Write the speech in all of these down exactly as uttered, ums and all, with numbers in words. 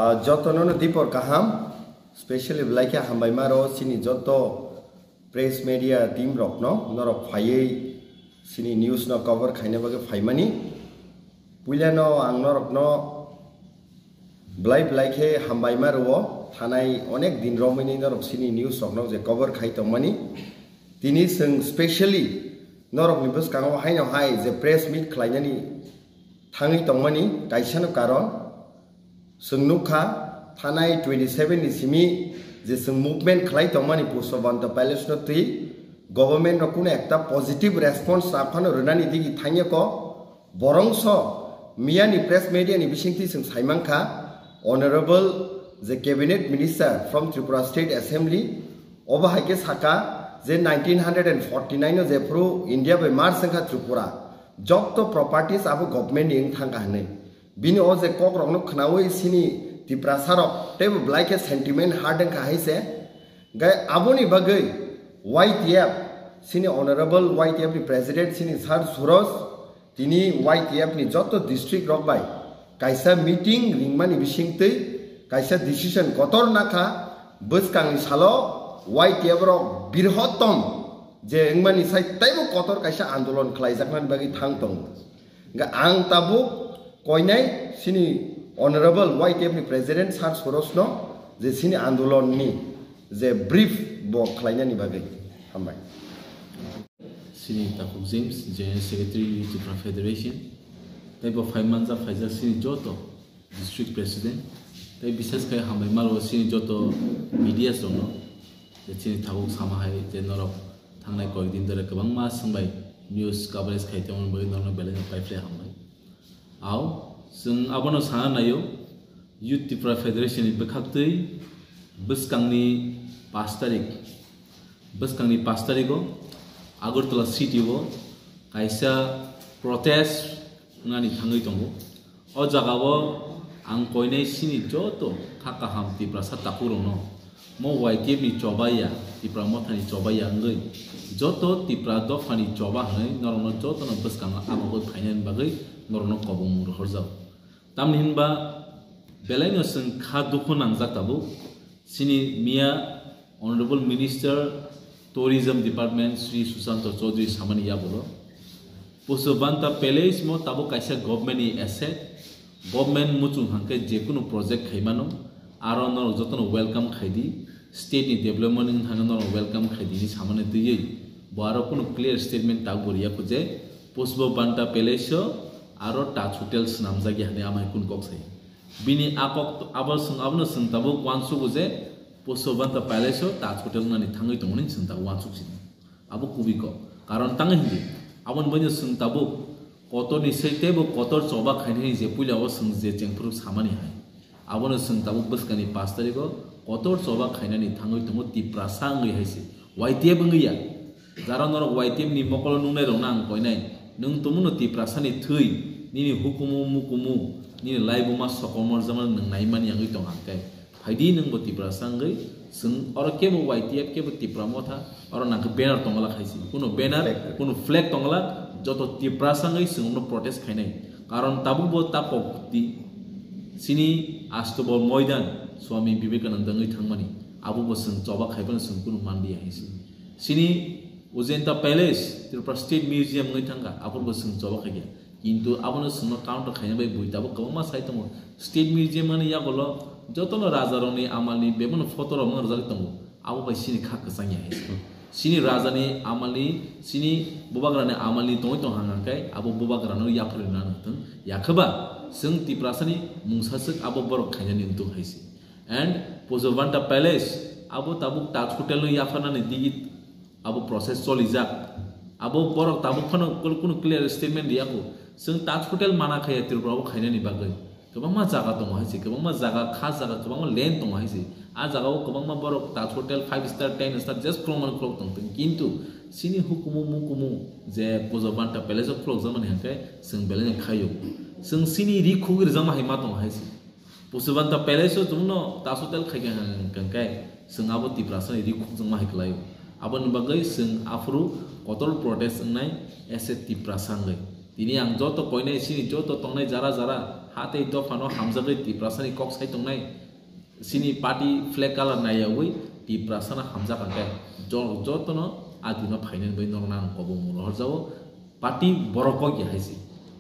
Ah, jotono no dipor kaham, specially belai khe hambai maro chini joto press media team rokno, norok phaiwi chini news no cover khaina bagwi phaimani. Puilano ang norokno belai belai khe hambai maro, thanai onek din romwi norok chini news rokno je cover khai tongmani. Tini chwng specially norokni bwskango haino hai je press meet khlainani thangwi tongmani kaisano karon. Chwng nukha, thanai twenty seven ni simi je chwng movement khlai tongmani Pushpabanta Palace no twi government no kuno ekta positive response sa phano rwnani digi thangya ko. Borongso miyani press media ni bisingtwi chwng saimankha, Honorable je Cabinet Minister from Tripura State Assembly, obo hai khe saka je nineteen forty nine no jephru India bai merge wngkha Tripura, jokto properties abo government ni wng thangkha hwnwi. Bini o je kok rokno khnaui sini Tiprasa rok teibo belai khe sentiment hurt wngkha hai se. Gai aboni bagwi Y T F, sini Honorable Y T F ni President sini Sir Suroj, tini Y T F ni joto district rok bai kaisa meeting ringmani bisingtwi kaisa decision kotor nakha, bwskangni salo Y T F rok birhotom je wngmani sai teibo kotor kaisa andolon khlaijaknani bagwi thang tongo. Hingke ang tabuk koinai sini Honorable Y T F ni President Sir Sorosno je sini andolon ni je brief bo khlainani bagwi hambai. Sini Takhuk James, General Secretary Youth Tripura Federation, tei bo phai manjak phaijak sini joto District President, tei bises khe hambai malo sini joto media rokno, je sini tabuk sama hai je norok thangnai koyek din dore kwbangma swngbai news coverage khai tongmani bagwi norokno belai no paiphlai hambai. Ao, chwng abono sana naio, Youth Tripura Federation ni bwkhaktwi bwskangni pash tarik, bwskangni pash tarigo Agartala city o kaisa protest wngnani thangwi tongo. O jagao ang koinai sini joto kha kaham Tiprasa takhurokno, mo Y T F ni choba ya, Tipra Mothani choba ya wngwi, joto Tipra dophani choba hwnwi norokno jotono bwskango abagwi phainani bagwi norokno kobongmung rohorjago. Tamni hinba belaino chwng kha dukhu nangjak tabuk, sini miya Honorable Minister Tourism Department Shri Sushanta Chaudhary samani yagulo, Pushpabanta Palace mo tabuk kaisa government ni asset, government muchung hangke jekunu project khaimano, aro norok jotono welcome khaidi, state ni development wng thangkhe norok welcome khaidi hinwi samani twiwi bo aro kunu clear statement tabuk bo riya kho je Pushpabanta Palace o aro Taj Hotel swnamjak ya hinwi amai kunu kok sai. Bini a kok abo swng, abono swng tabuk uansugo je Pushpabanta Palace o Taj Hotel wngnani thangwi tongmani swng tabuk uansuk sini. Abo kubui kok. Karon tangwi hindi. Aboni bagwi swng tabuk kotor ni sei teibo kotor choba khainani je puila o swng je chengphuru samani hai. Abono swng tabuk bwskani pash tarikh o kotor choba khainani thangwi tongo Tiprasa wngwi hai se. Y T F wngwi ya. Jara norok Y T F ni mokolo nungnai rokno ang koinai. Nwng tongmano Tiprasa ni thwi, nini hukumu mukumu, nini laibuma sokomor jama nwng naimani wngwi tong hangkai. Phaidi nwngbo Tiprasa wngwi, chwng oro kebo Y T F kebo Tipra Motha, oro nangkhe banner tongla khaisi. Kuno banner, flag. Kuno flag tongla, joto Tiprasa wngwi chwng omno protest khainai. Karon tabukbo ta pokti, sini Astobo Moidan, Swami Vivekananda wngwi thangmani. Abobo chwng choba khaiphano chwng kuno manliya hinsi. Sini Ujanta Palace, Tripura State Museum wngwi thangkha, aphurbo chwng choba khaikha. Kintu abono chwngno counter khaina bai bui tabuk kwbangma sai tongo. State Museum ani yagulo jotono rajarokni amalni bebakno photo rok mangrwjagwi tongo. Abo bai sini kha kwchangya hai se. Sini rajani amalni, sini bubagrani amalni tongwi tong hang hang khe abo bubagrano yapharwi rwna nang thung. Yakhwba chwng Tiprasani mungsaswk abo borok khainani wng thung hai se. And Pushpabanta Palace abo tabuk Taj Hotel no yapharnani digi abo process cholijak. Abo borok tabuk phano kul-, kunu clear statement riyakho. Chwng Taj Hotel mana khaya Tripura o khainani bagwi. Kwbangma jaga tongo hai se, kwbangma jaga, kha jaga, kwbangma land tongo hai se. A jaga o kwbangma borok Taj Hotel five star, ten star just khulokmani khulok tong thung. Kintu chini hukumu mukumu je Pushpabanta Palace o khulokjakmani hwnkhe chwng belai no khaio. Chwng chini ri khugwi rwjakma hai ma tongo hai se. Pushpabanta Palace o chwngno Taj Hotel khaikha hwnkhe chwng abo Tiprasani ri khukjakma hai kwlaio. Aboni bagwi chwng aphuru kotor protest wngnai as a Tiprasa wngwi. Tini ang joto koinai chini joto tongnai jara jara Atei dophano hamjagwi Tiprasani kok sai tongnai. Sini party flag colour naiyawi Tiprasano hamjak hwnkhe jo-, jotono a dino phainani bai norokno ang kobong mung rohorjago. Party borok kok ya hai se.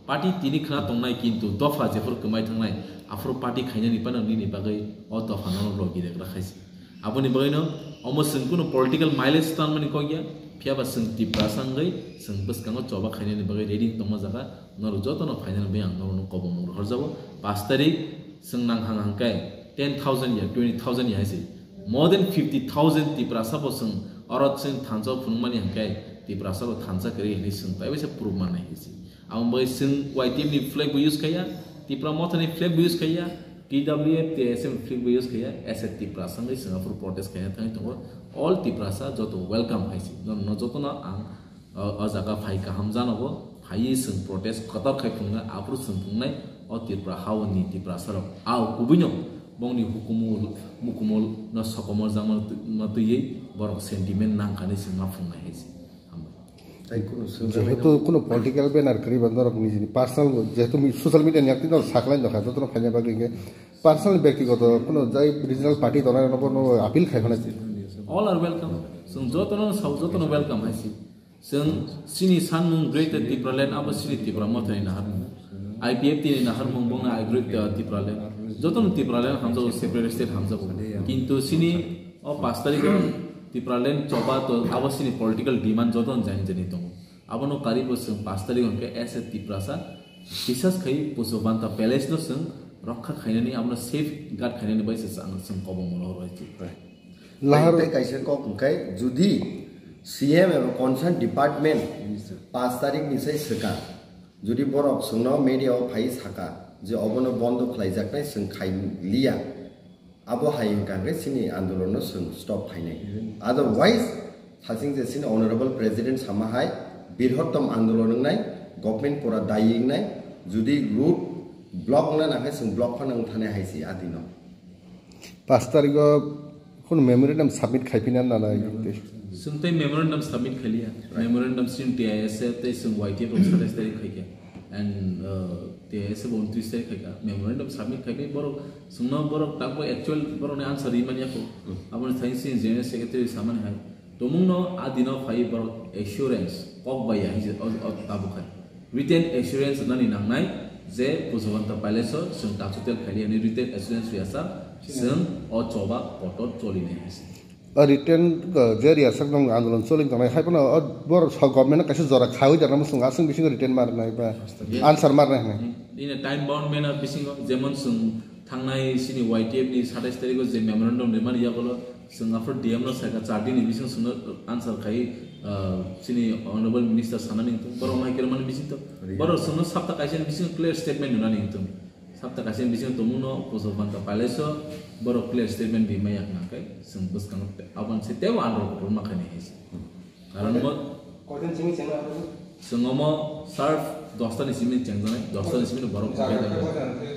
Party tini khna tongnai, kintu dopha jephuru kwmai thangnai, aphuru party khainani phano nini bagwi o dophano logi regra khai se. Aboni bagwino omo chwng kunu political mileage tanmani kok ya, phiya ba chwng Tiprasa wngwi chwng bwskango choba khainani bagwi ready tongma jaga, norok jotono phainani bagwi ang norokno kobong mung rohorjago. Pash tarik chwng nang hang hang khe ten thousand ya, twenty thousand ya hai se. More than fifty thousand Tiprasa bo chwng oro chwng thansa phunukmani hang khe Tiprasa bo thansa kwrwi hinwi chwng taibaisa proof mannai hai se. Aboni bagwi chwng Y T F ni flag bo use khaiya, Tipra Motha ni flag bo use khaiya, T W F, T S F ni flag bo use khaiya, as a Tiprasa wngwi chwng aphuru protest khaina thangwi tongo. All Tiprasa joto welcome hai se. Norokno jotono ang o, o jaga phai kaham janogo, phaiwi chwng protest kotor khai phunuknai, aphuru chwng phunuknai, o Tripura haoni Tiprasa rok. Ao kubuino bongni hukumu, mukumu no sokomor jangma twi-, ma twiwi borok sentiment nangkha hinwi chwng ma phunuknai hai se. Hambai. Tei kunu swngjaknai jehetu kunu political banner kwrwi ba norok nijini personal, jehetu mi-, social media ni yakti norok sakhlai nokha, jotono phaina bagwi hwnkhe personal, byaktigoto kunu jai regional party tongnai rokno bono appeal khai phano. All are welcome. Chwng jotono sao, jotono welcome hai se. Chwng chini sanmung Greater Tipraland abo chini Tipra Mothani naharmung. I P F T ni naharmung bongni I Greater Tipraland. Jotono Tipraland hamjago, separate state hamjago. Kintu chini o pash tarikh o Tipraland choba to abo chini political demand jotono jani jani tongo. Abono karibo chwng pash tarikh hwnkhe as a Tiprasa bisas khai Pushpabanta Palace no chwng rokha khainani, abono safe guard khainani bai se chwng, chwng kobong molo rw hai se. Lahar tei kaisa kok hwnkhe, judi C M eba concern department pash tarikh ni sai swkang, judi borok chwngno media o phai saka je obono bondo khlaijaknai chwng khai liya, abo hai hwnkha hwnkhe chini andolonno chwng stop khainai. Otherwise, saching je chini honorable president sama hai birhottom andolon wngnai, government pura dayi wngnai, judi road block wngna nangkhe chwng block phano wngthanai hai se adino. Pash tarikh o khunu memorandum submit khai phina nanai. Chwng tei memorandum submit khai liya. Memorandum chwng T I S F tei chwng Y T F rok satais tarikh khai kha. And, uh, T I S F bo untris tarikh khai kha. Memorandum submit khai khe borok chwngno borok takbo actual borokni answer ri manya kho. Aboni thani chwng General Secretary samani hai. Tomungno a dino phai borok assurance kok bai ya hinwi o, o tabuk hai. Written assurance rwnani nangnai je Pushpabanta Palace o chwng tachu tel khaili hinwi written assurance rwya sa chwng o choba kotor cholinai hai se. O written, uh, je riyasak nung andolon choling tongnai hai phano o borok sa government kaisa jora khawi jarna muchung aswng bisingo written marnai ba answer marnai hinwi. In a time bound manner bisingo jemon chwng thangnai chini Y T F ni satais tarikh o je memorandum rimani yagulo chwng aphuru D M no saikha char din ni bisingo chwngno answer khai, uh, chini honorable minister sanani wngthung borok mai kirmani bisingo borok chwngno sapta kaisa ni bisingo clear statement nunani wngthung. Sapta kaisa ni bisingo tongmungno Pushpabanta Palace o borok clear statement rimai yakna khe chwng bwskango aboni se tebo andro kotorma khainai hai se. Karon mo koiton simi chengna abo? Chwng omo sharp dosta ni simi chengjanai, dosta ni simi borok chengjanai.